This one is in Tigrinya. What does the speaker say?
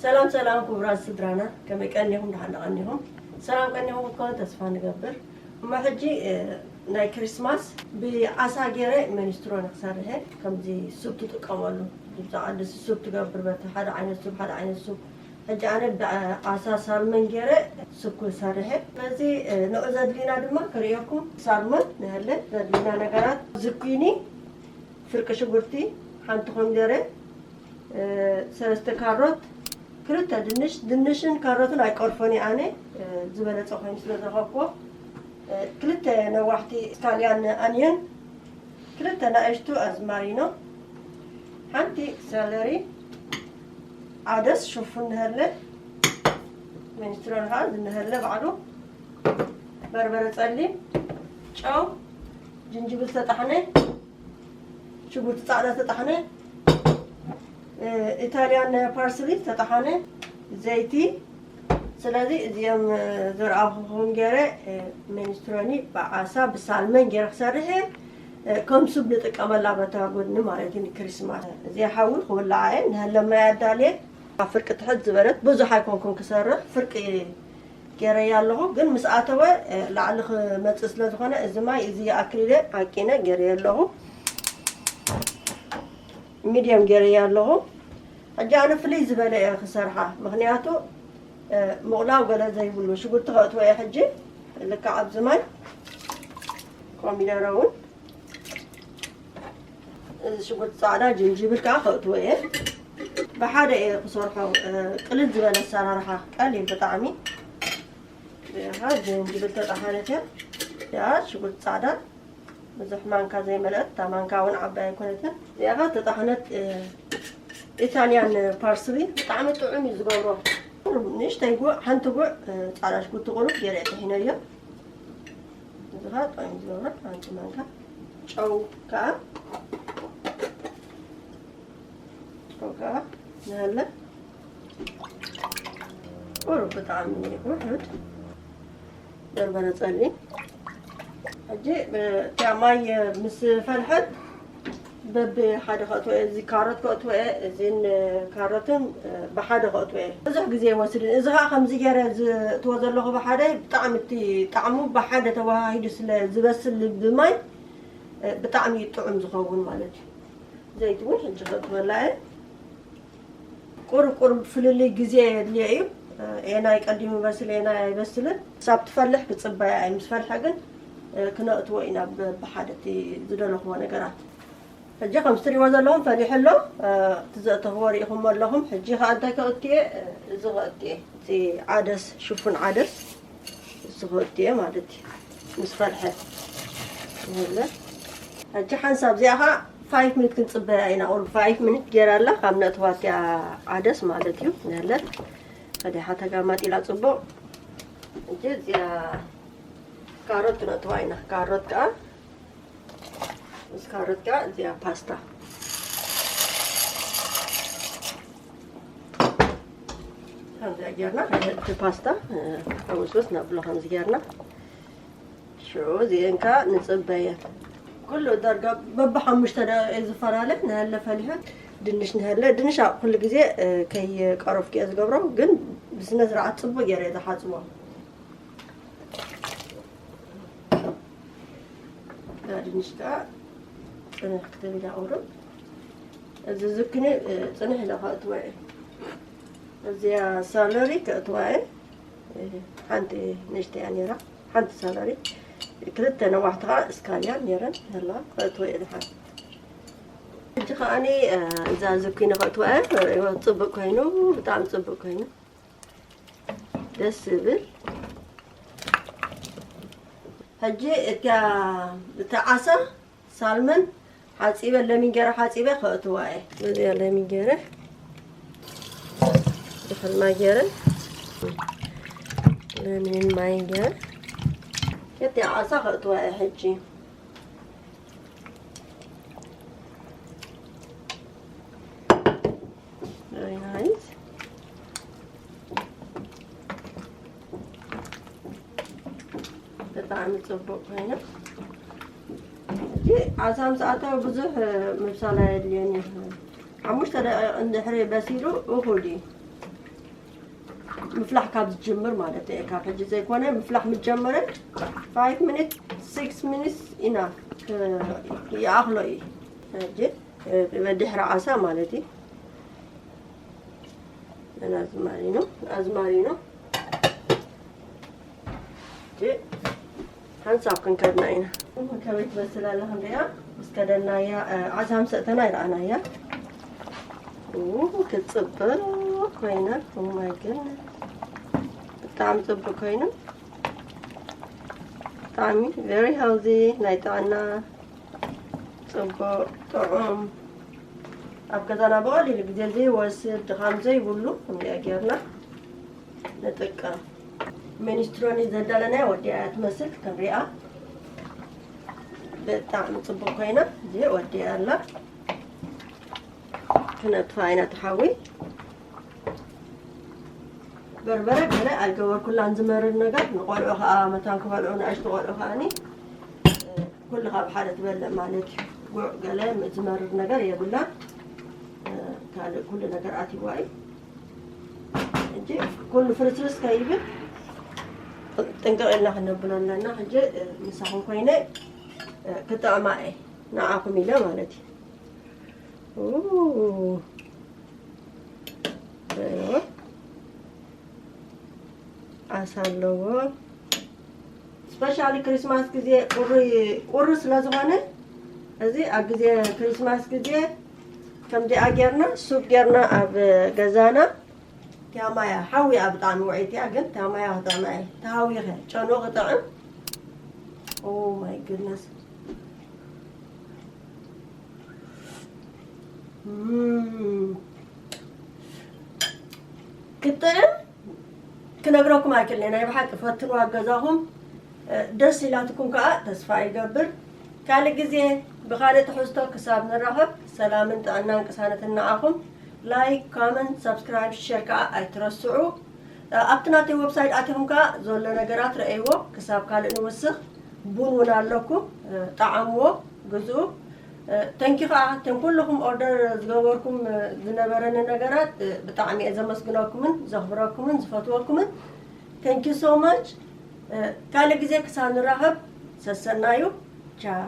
ሰላም ሰላም ክቡራት ስድራና፣ ከመይ ቀኒኹም? ደሓን ቀኒኹም? ሰላም ቀኒኹም እኮ ተስፋ ንገብር። እሞ ሕጂ፣ እ፣ ናይ ክሪስማስ ብዓሳ ገይረ ሚኒስትሮኒ ክሰርሕ እየ። ከምዚ ሱፕ ትጥቀመሉ፣ ብዛዕባ ደስ ሱፕ ትገብር፣ በቲ ሓደ ዓይነት ሱፕ፣ ሓደ ዓይነት ሱፕ። ሕጂ ኣነ ብዓሳ ሳልመን ገይረ ሱፕ ክሰርሕ እየ። ስለዚ፣ እ፣ ንዑ ዘድልዩና ድማ ክርእየኩም። ሳልመን ንሃለ ዘድልዩና ነገራት፣ ዝኩኒ፣ ፍርቂ ሽጉርቲ፣ ሓንቲ ኮሚደረ፣ እ፣ ሰለስተ ካሮት፣ ክልተ ድንሽ፣ ድንሽን ካሮትን ኣይቀርፎን እየ ኣነ፣ እ፣ ዝበለጸ ኮይኑ ስለ ዝረኸብኩዎ፣ እ፣ ክልተ ነዋሕቲ ስካልያን ኣንዮን፣ ክልተ ናእሽቱ ኣዝማሪኖ፣ ሓንቲ ሰለሪ፣ ዓደስ ሽፉን ንሀለ፣ ሚኒስትሮን ኸዓ ዝንሀለ ባዕሉ፣ በርበረ ጸሊም፣ ጨው፣ ጅንጅብል ዝተጣሕነ፣ ሽጉርቲ ጻዕዳ ዝተጣሕነ፣ እ፣ ኢታልያን ፓርስሊ ዝተጣሕነ፣ ዘይቲ። ስለዚ እዚኦም፣ እ፣ ዝረኣኹኹም ገይረ፣ እ፣ ሚኒስትሮኒ ብዓሳ ብሳልመን ገይረ ክሰርሕ እየ። እ፣ ከም ሱብ ንጥቀመላ በታ ጎድኒ ማለት እዩ ንክሪስማስ። እዚኣ ሓዊ ክውልዓ እየ፣ ንሀለ ማይ ኣዳልየ። ኣብ ፍርቂ ትሕት ዝበለት ብዙሕ ኣይኮንኩን ክሰርሕ፣ ፍርቂ ገይረያ ኣለኹ፣ ግን ምስ ኣተወ፣ እ፣ ላዕሊ ክመጽእ ስለ ዝኾነ፣ እዚ ማይ እዚ ይኣክል ኢለ ዓቂነ ገይረያ ኣለኹ። ሚድየም ገይረያ ኣለኹ። ሕጂ ኣነ ፍልይ ዝበለ እየ ክሰርሓ፣ ምኽንያቱ፣ እ፣ ምቑላው ገለ ዘይብሉ ሽጉርቲ ከእትዎ እየ። ሕጂ ልክዕ ኣብዚ ማይ ኮሚደረ እውን እዚ ሽጉርቲ ጻዕዳ፣ ጅንጅብል ከኣ ከእትዎ እየ። ብሓደ እየ ክሰርሖ፣ እ፣ ቅልል ዝበለ ኣሰራርሓ፣ ቀሊል ብጣዕሚ። እዚኣ ኸኣ ጅንጅብል ተጣሓነት እያ። እዚኣ ሽጉርቲ ጻዕዳ ብዙሕ ማንካ ዘይመልአት፣ እታ ማንካ እውን ዓባይ ኣይኮነትን። እዚኣ ኸኣ ተጣሕነት፣ እ፣ ኢታልያን ፓርስሊ ብጣዕሚ ጥዑም እዩ ዝገብሮ። ቁሩብ ንእሽተይ ጉዕ፣ ሓንቲ ጉዕ፣ እ፣ ጻዕዳ ሽጉርቲ ቁሩብ ገይረ እየ ጥሒነዮ። እዚ ኸኣ ጥዑም እዩ ዝገብሮ፣ ሓንቲ ማንካ። ጨው ከኣ፣ ጨው ከኣ ንሃለ። ቁሩብ ብጣዕሚ ውሑድ። በርበረ ጸሊም። ሕጂ፣ እ፣ እታ ማይ ምስ ፈልሐት በብሓደ ከእትዎ እየ። እዚ ካሮት ከእትዎ እየ። እዚን ካሮትን፣ እ፣ ብሓደ ከእትዎ እየ። ብዙሕ ግዜ ይወስድ። እዚ ኸዓ ከምዚ ገይረ ዝእትዎ ዘለኹ ብሓደ ብጣዕሚ እቲ ጣዕሙ ብሓደ ተወሃሂዱ ስለ ዝበስል ብማይ፣ እ፣ ብጣዕሚ እዩ ጥዑም ዝኸውን ማለት እዩ። ዘይቲ እውን ሕጂ ከእትወላ እየ። ቁሩብ ቁሩብ ፍልልይ ግዜ የድልዮ እዩ። ኤናይ ቀዲሙ ይበስል፣ ኤናይ ኣይበስልን። ክሳብ ትፈልሕ ክጽበያ እየ። ምስ ፈልሐ ግን፣ እ፣ ክነእትዎ ኢና ብ-፣ ብሓደ እቲ ዝደለኽዎ ነገራት። ሕጂ ከም ትሪእዎ ዘለኹም ፈሊሑ ኣሎ። እ፣ እቲ ዘእተኽዎ ርኢኹሞ ኣለኹም። ሕጂ ኸኣ እንታይ ከእትየ? እ፣ እዚ ከእትየ። እቲ ዓደስ፣ ሽፉን ዓደስ። እዚ ከእትየ ማለት እዩ። ምስ ፈልሐ ይህለ። ሕጂ ሓንሳብ እዚኣ ኸዓ ፋይቭ ሚኒት ክንጽበያ ኢና። ኦል ፋይቭ ሚኒት ገይራ ኣላ፣ ካብ ነእትዋ እቲኣ ዓደስ ማለት እዩ። ንህለ ቀዲሓ ተጋማጢላ ጽቡቕ። ሕጂ እዚኣ ካሮት ክነእትዋ ኢና። ካሮት ከኣ፣ ምስ ካሮት ከኣ እዚኣ ፓስታ። ከምዚኣ ጌርና፣ እቲ ፓስታ፣ እ፣ ሕውስውስ ነብሎ ከምዚ ጌርና። ሽዑ እዚአን ከኣ ንጽበየን። ኩሉ ዳርጋ በብሓሙሽተ ደቂቕ እየ ዝፈላለ፣ ንሀለ ፈሊሑ። ድንሽ ንሀለ፣ ድንሽ ኣብ ኩሉ ግዜ፣ እ፣ ከይቀረፍኩ እየ ዝገብሮ፣ ግን ብስነ ስርዓት ጽቡቅ ገይረ እየ ዝሓጽቦ። እዛ ድንሽ ከኣ ጽንሕ ክትብል እያ ቁሩብ። እዚ ዝኩኒ፣ እ፣ ጽንሕ ኢለ ከእትዎ እየ። እዚኣ ሳለሪ ከእትዋ እየ። እ፣ ሓንቲ ንእሽተይ እያ ነይራ። ሓንቲ ሳለሪ፣ ክልተ ነዋሕቲ ከኣ እስካልያ ነይረን፣ ህላ ከእትዎ እየ ድሓን። ሕጂ ከኣኒ፣ እ፣ እዛ ዝኩኒ ከእትዋ እየ። ርእይዎ፣ ጽቡቅ ኮይኑ፣ ብጣዕሚ ጽቡቅ ኮይኑ። ደስ ዝብል። ሕጂ እታ፣ እታ ዓሳ ሳልመን ሓጺበ፣ ለሚን ገይረ ሓጺበ ከእትዋ እየ። በዚኣ ለሚን ገይረ፣ ድሕሪ ማይ ገይረ፣ ለሚንን ማይን ገይረ፣ እታ ዓሳ ከእትዋ እየ ሕጂ። Very nice. ብጣዕሚ ጽቡቕ ኮይኑ። እዚ ዓሳ ምስ ኣተወ ብዙሕ ምብሳል ኣየድልዮን እዩ። ሓሙሽተ ደቂቕ እንድሕሪ በሲሉ እኹል እዩ። ምፍላሕ ካብ ዝጅምር ማለት እዩ። ካብ ሕጂ ዘይኮነ ምፍላሕ ምስ ጀመረ five minutes, six minutes enough ይኣኽሎ እዩ። ሕጂ ድሕሪ ዓሳ ማለት እዩ። ኣዝማሪኖ ኣዝማሪኖ ሓንሳብ ክንከድና ኢና። ከመይ ትመስል ኣላ ክንሪኣ ምስ ከደናያ። ዓሳ ምስ ኣእተና ይረኣናያ። ክትፅብቅ ኮይና። ማይ ግን ብጣዕሚ ፅቡቅ ኮይኑ ብጣዕሚ very healthy ናይ ጥዕና ፅቡቅ ጥዑም ኣብ ገዛና ብቐሊሉ ግዜ ዘይወስድ ድኻም ዘይብሉ እንዲያ ጌርና ንጥቀም። ሚኒስትሮኒ ዘዳለናያ ወዲኣ እያ ትመስል ክንሪኣ ብጣዕሚ ፅቡቅ ኮይና እዚ ወዲኣ ኣላ። ክነጥፋ ኢና ትሓዊ በርበረ ገለ ኣይገበርኩላን ዝመርር ነገር ንቆልዑ ከዓ መታን ክበልዑ ንኣሽቱ ቆልዑ ከዓኒ ኩሉ ካብ ሓደ ትበልዕ ማለት እዩ። ጉዕ ገለ ዝመርር ነገር የብላን። ካልእ ኩሉ ነገር ኣትይዋ እዩ። እንጂ ኩሉ ፍርስርስ ከይብል ጥንቅቕ ኢልና ክነብሎ ኣለና። ሕጂ ምሳኹም ኮይነ ክጥዕማ እየ ንዓኹም ኢለ ማለት እዩ። ዓሳ ኣለዎ። ስፔሻሊ ክሪስማስ ግዜ ቁሪ ቁሪ ስለ ዝኾነ እዚ ኣብ ግዜ ክሪስማስ ግዜ ከምዚኣ ጌርና ሱፕ ጌርና ኣብ ገዛና። ቲያማያ ሓዊ ኣብ ብጣዕሚ ውዕይቲ እያ ግን ቲያማያ ክጥዕማ እየ ተሃዊኸ ጨኑ ክጥዕም። Oh my goodness። ክጥዕም ክነግረኩም ኣይክእልን። ናይ ብሓቂ ፈትንዋ ገዛኹም ደስ ኢላትኩም ከዓ ተስፋ ይገብር። ካልእ ግዜ ብኻልእ ትሕዝቶ ክሳብ ንራኸብ ሰላምን ጥዕናን ቅሳነትን ንዓኹም። ላይክ፣ ኮመንት፣ ሳብስክራይብ፣ ሸር ከዓ ኣይትረስዑ። ኣብቲ ናተይ ዌብሳይት ኣቲኹም ከዓ ዘሎ ነገራት ረእይዎ። ክሳብ ካልእ ንውስኽ ቡን እውን ኣለኩም፣ ጠዓምዎ፣ ግዝኡ። ተንኪ ከዓ እቶም ኩልኹም ኦርደር ዝገበርኩም ዝነበረኒ ነገራት ብጣዕሚ እየ ዘመስግነኩምን ዘኽብረኩምን ዝፈትወኩምን። Thank you so much። ካልእ ግዜ ክሳብ ንራኸብ ሰሰናዩ። ቻው።